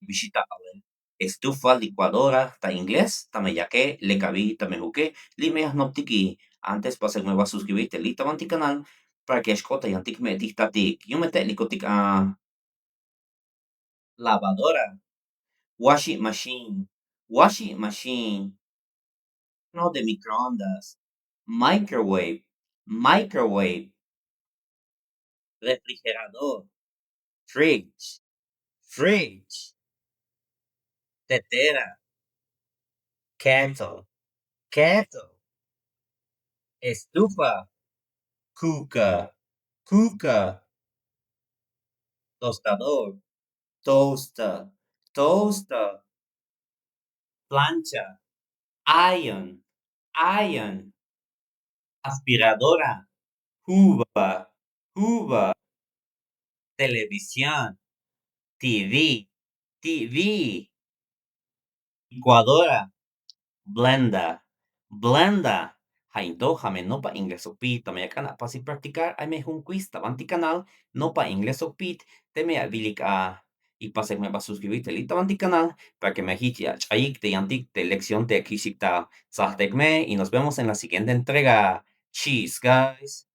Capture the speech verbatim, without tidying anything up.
Bixi ta k'alel estufa, licuadora ta inglés, tame yake, lek abi, tame juke, li' me ya jnoptik y antes pasek me ba suscribir te li' ta bantik canal para que ya xk'ot ta yantik jme'tik jtatik. Yu'un me te' likotik a lavadora, washing machine, washing machine, horno de microondas, microwave, microwave, refrigerador, fridge, fridge, tetera, kettle, kettle, estufa, cooker, cooker, tostador, toaster, toaster, plancha, iron, iron, aspiradora, hoover, hoover, televisión, T V, T V, licuadora, blender, blender. Ja' in to ja' me nopa inglesopit, tame ya k'an apasik practicar, ay me jun quiz ta bantik canal, nopa inglesopit, teme ya awilik a, y pasek me ba suscribir te li' ta bantik canal para que me jich ya ach'ayik te yantik te lección te ya kixik ta tsajtek me, y nos vemos en la siguiente entrega. Cheers, guys.